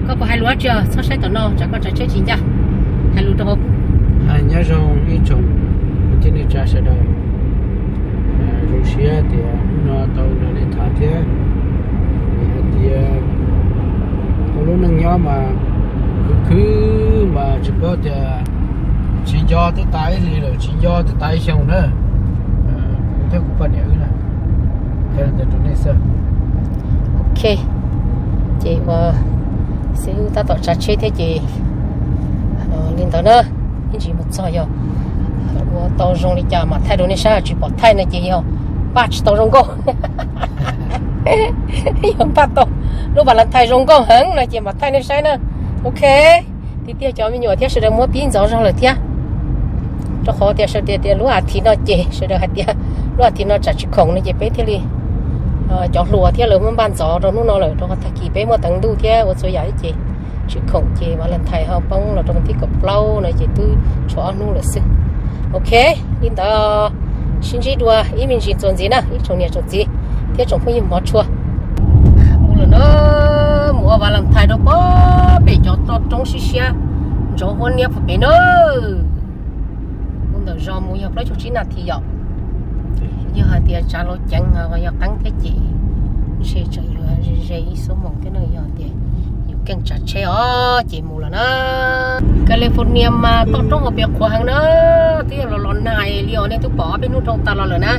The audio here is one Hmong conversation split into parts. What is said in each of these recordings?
Koj puas hais lus dab tsi os? Txhob saib tom no, tsam koj tsav tsheb tsis ncaj. Hais lus rau hauv. Nyob zoo ib tsoom kwv tij neej tsa sawv daws. Zoo siab tias hnub no tau nrog nej tham thiab. Vim hais tias tau lub neej nyob mas khwv khwv mas tsis paub tias tsis nco twb tas ib hlis lawm, tsis nco twb tas ib xyoos na. Kuv thiab kuv poj niam wb na, qhia rau nej xwb. Ok, ces ua xib hwb tab tom tsav tsheb thiab ces li ntawd na, ib ntsis mus txog yog ua tau zoo li cas mam thaij rau nej saib, tsis pom thaij no ces yog npaj tsis tau zoo nkauj. Yog npaj tau lub Valentine zoo nkauj heev no ces mam thaij nej saib na. Ok, tiag tiag cov me nyuam thiab sawv daws muab pib ntxov zog lawm thiab. Rau qhov tias sawv daws tias lub as thiv no ces sawv daws hais tias lub as thiv no tsam tsis khoom no ces peb thiaj li cov hluas thiab lawv muab npaj ntxov rau hnub no lawm, rau qhov tag kis peb muaj teev ntuj thiab ua txhua yam ces tsis khoom ces Valentine ho poob los rau hnub tim kaum plaub no ces twb tshuav ob hnub lawm xwb. Ok, li ntawd sib ntsib dua ib me ntsis txuas ntxiv na ib tsoom niam tsoom txiv thiab tsoom phooj ywg hmov tshua. Mus lawm na, mus ua Valentine rau pem cov toj roob siab siab ntsoov huab niab pem na. Mus ntawm zos mus yog plaub caug tsib nas this yom. Yog hais tias tsav laus ceev yog qeeb thiab ces ntshe tseem yuav ze ze ib xuab moos thiab no, yog tias yus keej tsav tsheb os ces mus lawm na. California mas toj roob hauv pes qhuav heev na, twb yog los los nag li os, nej twb pom ob peb hnub dhau tas los lawm na.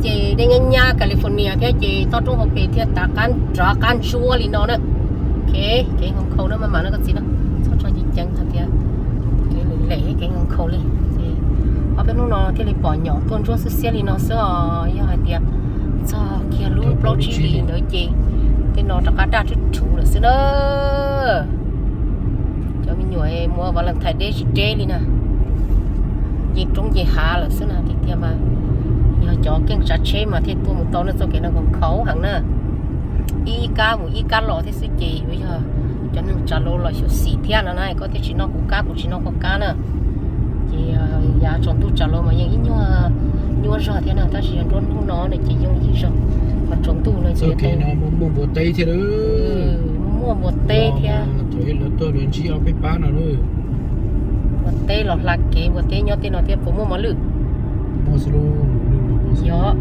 Ces dej nyab nyab California thiab ces toj roob hauv pes thiaj tav qab rov qab ntsuab li no na. Ok, kev nkhaus nkhaus na maj mam no koj txiv no, txhob tso ceev ceev hais tias kev lem lem kev nkhaus nkhaus li. Ces ob peb hnub no thiaj li pom nyom tuaj ntsuab xiab xiab li no xwb os, yog hais tias txog kiag lub plaub tsib hlis ntawd ces tej no rov qab daj rhuv rhuv lawm xwb na. Cov me nyuam mus ua Valentine deb tsis deb li na, nce roob nce hav lawm xwb na, tiag tiag mas yog cov keej tsav tsheb mas thiaj tuaj mus tau na, txoj kev no nkhaus nkhaus heev na. Ib kab mus ib kab los thiab xwb ces yuav yog cov neeg tsav laus los xyuam xim thiab no na, koj thiaj tsis noj kuv kab kuv tsis noj koj kab na. Ces yav tsaus ntuj tsav laus mas yeej ib nyuag nyuaj zog thiab na, tab sis yog nruab hnub no no ces yooj yim zog, mas tsaus ntuj no ces muaj npua teb thiab. Muaj npua teb thiab. Npua teb los hla kev, npua teb nyob tej no thiab puas muaj mos lwj? Yog,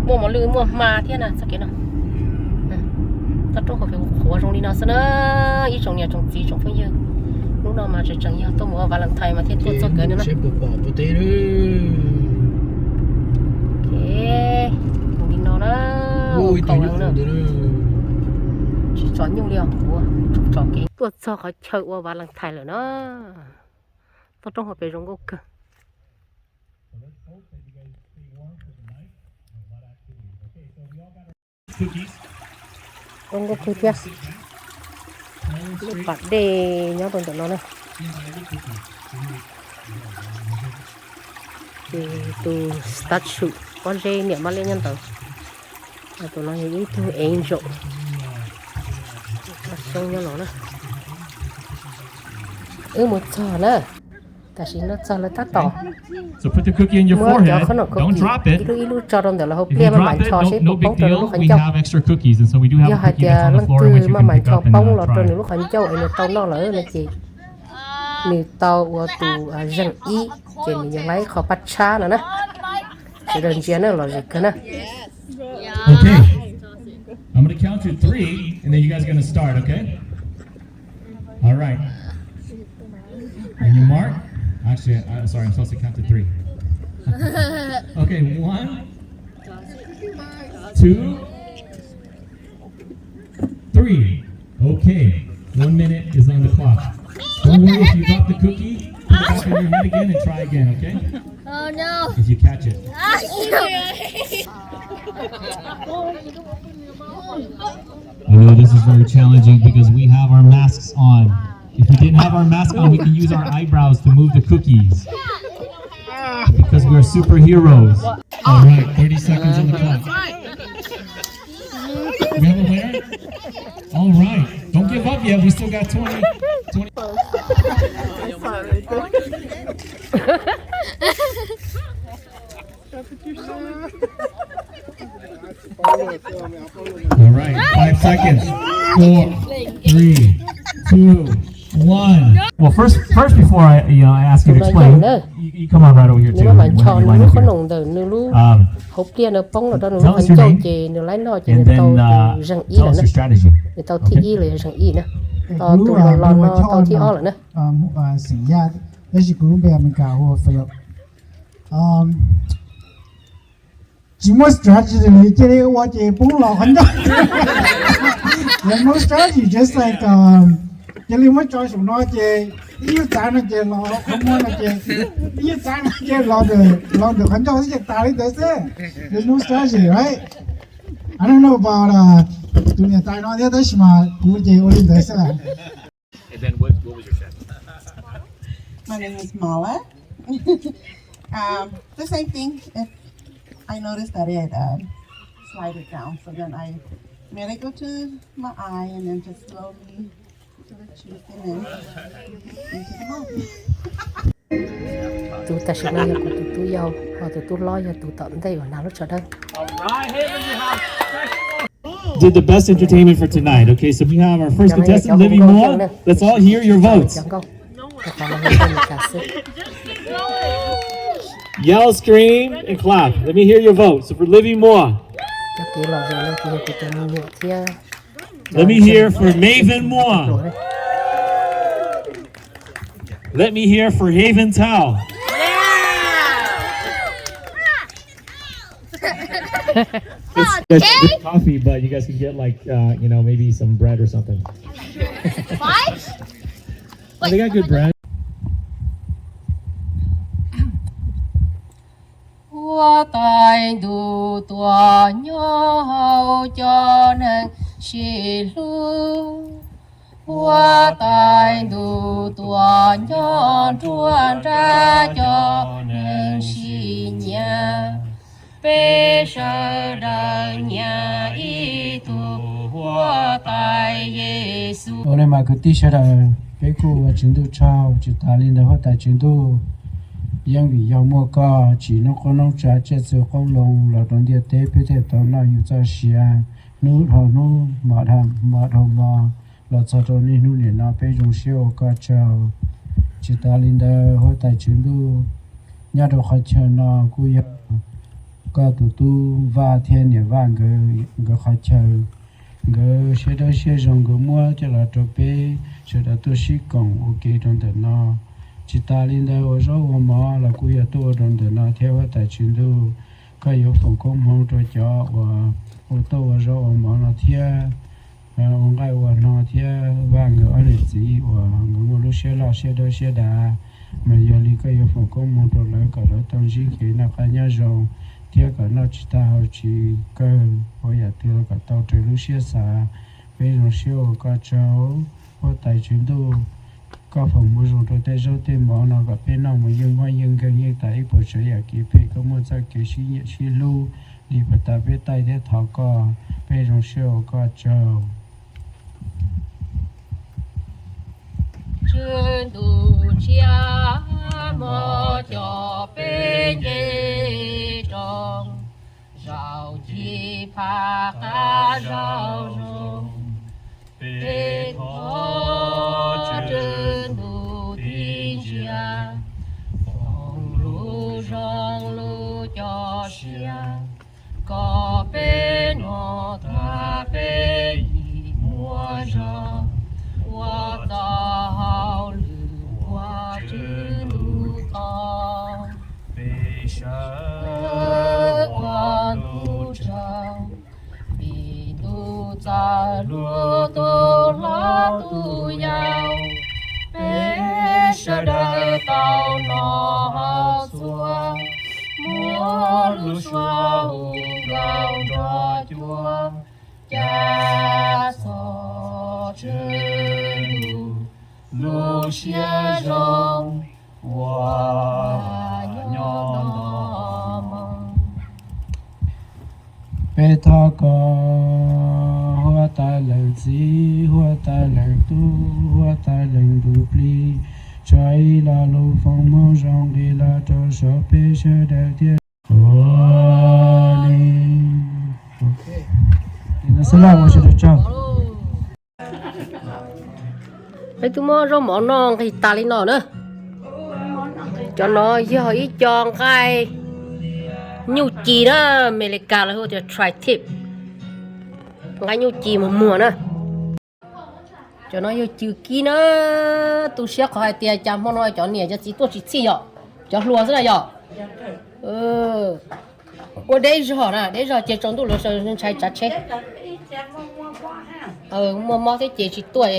muaj mos lwj muaj hma thiab na txoj kev no. Toj roob hauv pes qhuav zoo li no xwb na, ib tsoom niam tsoom txiv tsoom phooj ywg. Hnub no mas tseem tseem yog tuaj mus ua Valentine mas thiaj tuaj txoj kev no na. Mus li no na, tsis tsom nyuj li os kuv, tsom kev tuaj txog qhov chaw ua Valentine lawm na. Toj roob hauv pes zoo nkauj kawg. Zoo nkauj kawg thiab. Lub pas dej nyob rau ntawm no na. Ces tus statue pob zeb niam mab liab nyob ntawd. Tus no yog ib tug angel. Xyoo nyob no na. Wb mus txog na. Tam sim no txog lawv tab tom muab cov qhob noom cookies ib lub ib lub tso rau ntawm lawv hauv pliaj maj mam ncho seb puas poob rau nws lub qhov ncauj. Yog hais tias leej twg maj mam ncho poob los rau nws lub qhov ncauj es nws tau noj lawm no ces nws tau ua tus zeem ib, ces nws yuav laib qhov paj tshab no na. Sawv daws ntsia na, lom zem kawg na. Okay. I'm gonna count to three, and then you guys are gonna start, okay? All right. On your mark. Actually, I, sorry, I'm supposed to count to three. Okay, one, two, three. Okay, one minute is on the clock. Don't worry if you drop the cookie. Put it back in your hand again and try again, okay? Oh no. If you catch it. I know this is very challenging because we have our masks on. If we didn't have our mask on, we can use our eyebrows to move the cookies. Because we are superheroes. All right, thirty seconds on the clock. We have a winner? All right. Don't give up yet. We still got twenty, twenty. All right, five seconds. Four. Three, two, one. Well, first, first before I, you know, I ask you to explain, you, you come on right over here too. Nws mam ncho nws lub qhob noom ntawm nws lub hauv pliaj no poob los rau nws lub qhov ncauj ces nws laib noj ces nws tau tus zeem ib lawm na. Nws tau thib ib los yog zeem ib na. Tus los los no tau thib ob lawm na. Tab sis kuv lub npe Amelikas hu ua Philip. Tsis muaj strategy li, cia li ua ces poob los qhov ncauj. There's no strategy, just like, um, cia li muab tso saum no ces ib nyuag txav no ces los qhov muag no ces ib nyuag txav no ces los ntawm, los ntawm qhov ncauj xwb ces tas li ntawd xwb. There's no strategy, right? I don't know about, uh, tus niam tais no thiab tab sis mas kuv ces ua li ntawd xwb. And then what, what was your strategy? My name is Mala. Um, the same thing. If I noticed that it, um, slided down, so then I made it go to my eye and then just slowly to the cheek and then into the mouth. Tus tam sim no yog kuv tus tub yau, ho tus tub hlob yog tus tom ntej uas hnav lub tsho dawb. Did the best entertainment for tonight. Okay, so we have our first contestant, Livy Moa. Let's all hear your votes. Yell, scream, and clap. Let me hear your vote. So for Livy Moa. Let me hear for Maven Moa. Let me hear for Haven Tao. It's, it's coffee, but you guys can get, like, uh, you know, maybe some bread or something. Five? Oh, they got good bread. Huab tais ntuj tuaj nyob hauv cov neeg sib hlub. Huab tais ntuj tuaj nyob nruab nrab cov neeg sib nyiam. Peb sawv daws nyiam ib tug Huab Tais Yexus. Ua li mas kwv tij sawv daws, peb kuj ua Tswv Ntuj tsaug. Tsis tas li ntawd Huab Tais Tswv Ntuj, yeej vim yog muaj koj tsim noob qoob noob tsav tsiaj txhu qoob loo los rau ntiaj teb peb thiaj tau noj yus txoj sia hnub dhau hnub, hmo dhau hmo, los txog rau niaj hnub nim no peb zoo siab ua koj tsaug. Tsis tas li ntawd Huab Tais Tswv Ntuj, nyob rau qhov chaw no kuj yog koj tus tub Vaj thiab niam Vaj nkawd, nkawd qhov chaw, nkawd siab dawb siab zoo nkawd muab coj los rau peb sawv daws tuaj sib koom ua ke rau ntawm no. Tsis tas li ntawd ua zaub ua mov los kuj yog tuaj ua rau ntawm no thiab Huab Tais Tswv Ntuj, koj yuav foom koob hmoov rau cov uas ua tuaj ua zaub ua mov no thiab ua nqaij ua hno thiab Vaj nkawd ob niam txiv uas nkawd muaj lub siab loj siab dawb siab dav. Mas yog li koj yuav foom koob hmoov rau lawv kom lawv tau ntsib kev noj qab nyob zoo thiab kom noj tsis tag haus tsis kawg, ua yam twg los kom tau raws lub siab xav. Peb zoo siab ua koj tsaug Huab Tais Tswv Ntuj. Koj foom hmoov zoo rau tej zaub tej mov no kom peb noj mus yeej muaj yeej nkeeg yeej tas ib puas tsav yam kev phem, koj muaj txoj kev sib nyiam sib hlub li puag ta peb taij thiab thov koj. Peb zoo siab ua koj tsaug. Tswv Ntuj ntshiab mog coj peb nce rau zaum ci phaj qab zaum zoo. Peb thov Tswv Ntuj tig ntsia foom lub zoo lub coj sia kom peb noj tag peb ib muaj zog ua txoj hauj lwm ua Tswv Ntuj toj. Peb sawv ua ntuj tsaug vim ntuj txawj hlub tus hlob tus yau. Peb sawv daws tau noj haus txhua, muaj lub suab hu nkauj nrog cuab, ca txog Tswv Ntuj lub siab zoo uas nyob ntawm no. Peb thov koj Huab Tais Leej Txiv, Huab Tais Leej Tub, Huab Tais Leej Ntuj Plig, tso ib lo lus foom hmoov zoo nqis los rau saum peb sawv daws thiab. Ua li. Xwb laj ua sawv daws tsaug. Peb twb muab zaub mov noj nqis tas li no na. Cov no yog ib co nqaij nyuj ci na, Amelikas lawv hu tias tri-tip, nqaij nyuj ci muag muag na. Cov no yog cw kib na, tu siab qhov hais tias cas hmo no cov niam cov txiv tuaj tsis txhij yom, cov hluas xwb na yom. Ua deb zog na, deb zog ces tsaus ntuj lawv sawv ntshai tsav tsheb. Muaj mob thiab ces tsis tuaj,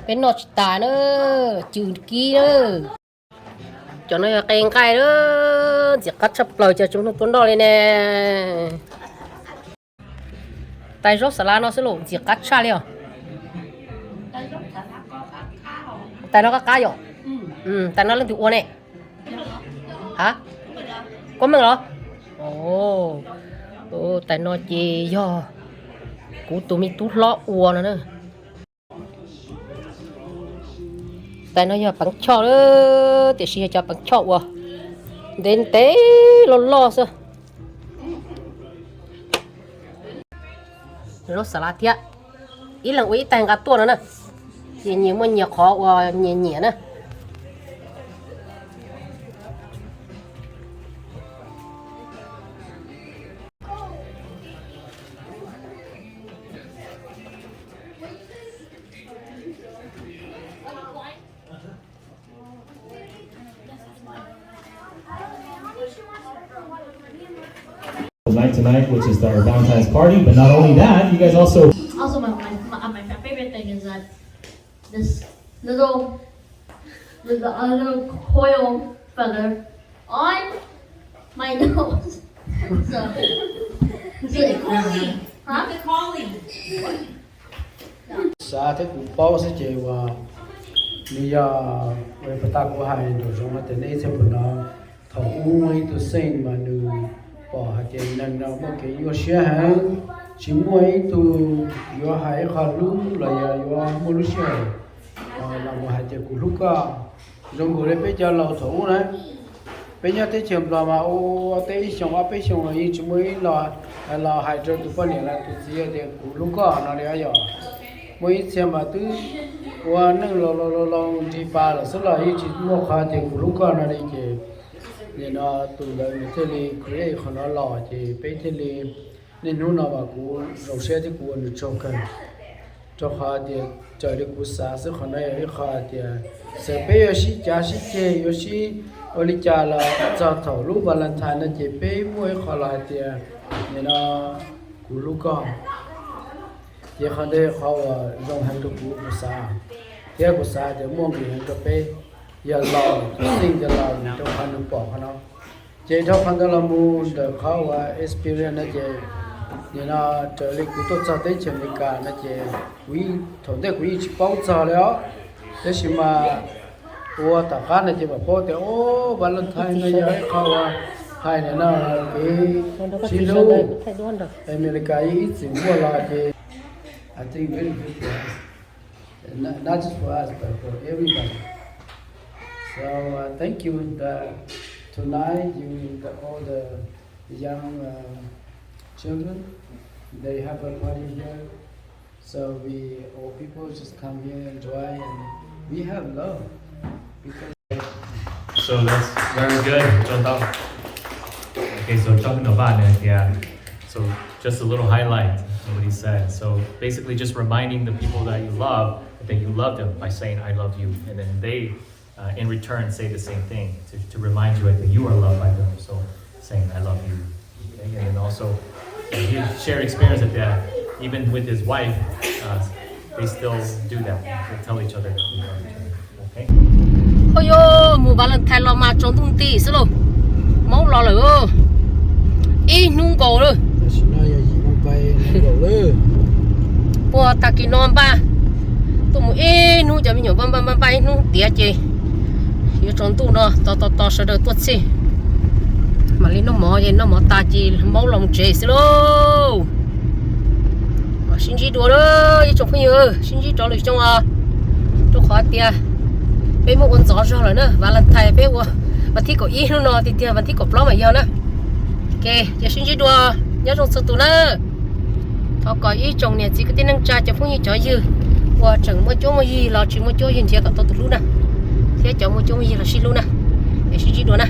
peb noj tsis tas na, cw kib na. Cov no yog qe nqaij na, ntxim qab tshaj plaws, cas tsis muaj hnub tuaj noj li ne. Tais zaub xav lav no xwb los ntxim qab tshaj li os. Tais no qab qab yom. Tais no leej twg ua ne? Ha, Kuab Meej los? Tais no ces yog kuv tus me tub hlob ua no na. Tais no yog peev choj, tiam sis yog cov peev choj uas ntev ntev loj loj xwb. Zaub xav lav thiab, ib leeg ua ib tais nqa tuaj no na, ces nyias muaj nyias qhov uas nyias nyiam na. Night tonight, which is our Valentine's party, but not only that, you guys also Also, my, my, my, my favorite thing is that this little, little, uh, little coil feather on my nose. So, huh? Xav thiab kuv paub xwb ces uas nws yog, ua li puag ta kuv hais nraum zoov no tias nej ib txhia pum no, thaum ub muaj ib tug xeej mas nws pom hais tias neeg no muaj kev nyuaj siab heev, tsis muaj ib tug yuav hais ib qho hlub los yog yuav muaj lub sij hawm los mus hais tias kuv hlub koj. Zoo nkaus li peb cov laus thaum ub na, peb nyob teb chaws Nplog mas ua teb ib xyoos ob peb xyoos los yeej tsis muaj ib los, los hais rau tus poj niam los tus txiv tias kuv hlub koj no li yom. Muaj ib txhia mas twb ua neej laus laus laus nrig pas lawm xwb los yeej tsis muaj qhov tias kuv hlub koj no li ces nim no tus ntawd nws thiaj li create qhov no los ces peb thiaj li, niaj hnub no mas kuv zoo siab thiab kuv ua nws tsaug kawg, rau qhov tias raws li kuv xav xwb qhov no yog ib qho tias txawm peb yuav sib cav sib ceg yuav sib ua li cas los txog thaum lub Valentine no ces peb muaj ib qho los hais tias nim no kuv hlub koj. Ces qhov ntawd qhov uas zoo heev rau kuv, kuv xav, thiab kuv xav tias muaj nqis heev rau peb yog laus, tus xeej yog laus rau qhov nws pom qhov no. Ces dhau qhov ntawd los mus ntawm qhov uas experience no ces nim no raws li kuv tuaj txog teb chaws Amelikas no ces kuv yeej, thaum ntej kuv yeej tsis paub txog li os, tab sis mas ua tom qab no ces mam paub tias o, Valentine no yog ib qho uas hais nim no kev sib hlub. Amelikas yeej ib txwm muaj los ces I think really good for us. Not, not just for us, but for everybody. So uh, thank you. The, tonight, you, the, all the young uh, children, they have a party here. So we all people just come here, enjoy, and we have love. Because So that's very good, John Tao. Okay, so talking about it, yeah. So just a little highlight of what he said. So basically, just reminding the people that you love that you love them by saying "I love you," and then they, uh, in return, say the same thing to, to remind you that you are loved by them. So saying "I love you." Okay? And then also, uh, he shared experience that, that even with his wife, uh, they still do that. They tell each other that they love each other. Okay? Oj yo, mus Valentine los mas tsaus ntuj nti xwb lauj. Maub los lawm. Ib hnub nkaus lawm. Puag tag kis no npaj, tuaj mus ib hnub cov me nyuam npaj npaj npaj npaj ib hnub tiav ces yuav tsaus ntuj no tos tos tos sawv daws tuaj txhij mam li noj mov, ces noj mov tas ces maub los mus tsev xwb lauj. Sib ntsib dua ib tsoom phooj ywg, sib ntsib rov lwm xyoo os. Rau qhov tias peb muab ua ntxov zog lawm na, Valentine peb ua vas thib kaum ib hnub no tiag tiag, vas thib kaum plaub mas yog na. Ok, ces sib ntsib dua, nyob zoo txhua tus na. Thov kom ib tsoom niam txiv kwv tij neej tsa cov phooj ywg cov ywg Uas tseem muaj cuab muaj yig los tsis muaj cuab yig nrhiav kom tau tus hlub na, thiab cov muaj cuab muaj yig los sib hlub na, es sib ntsib dua na.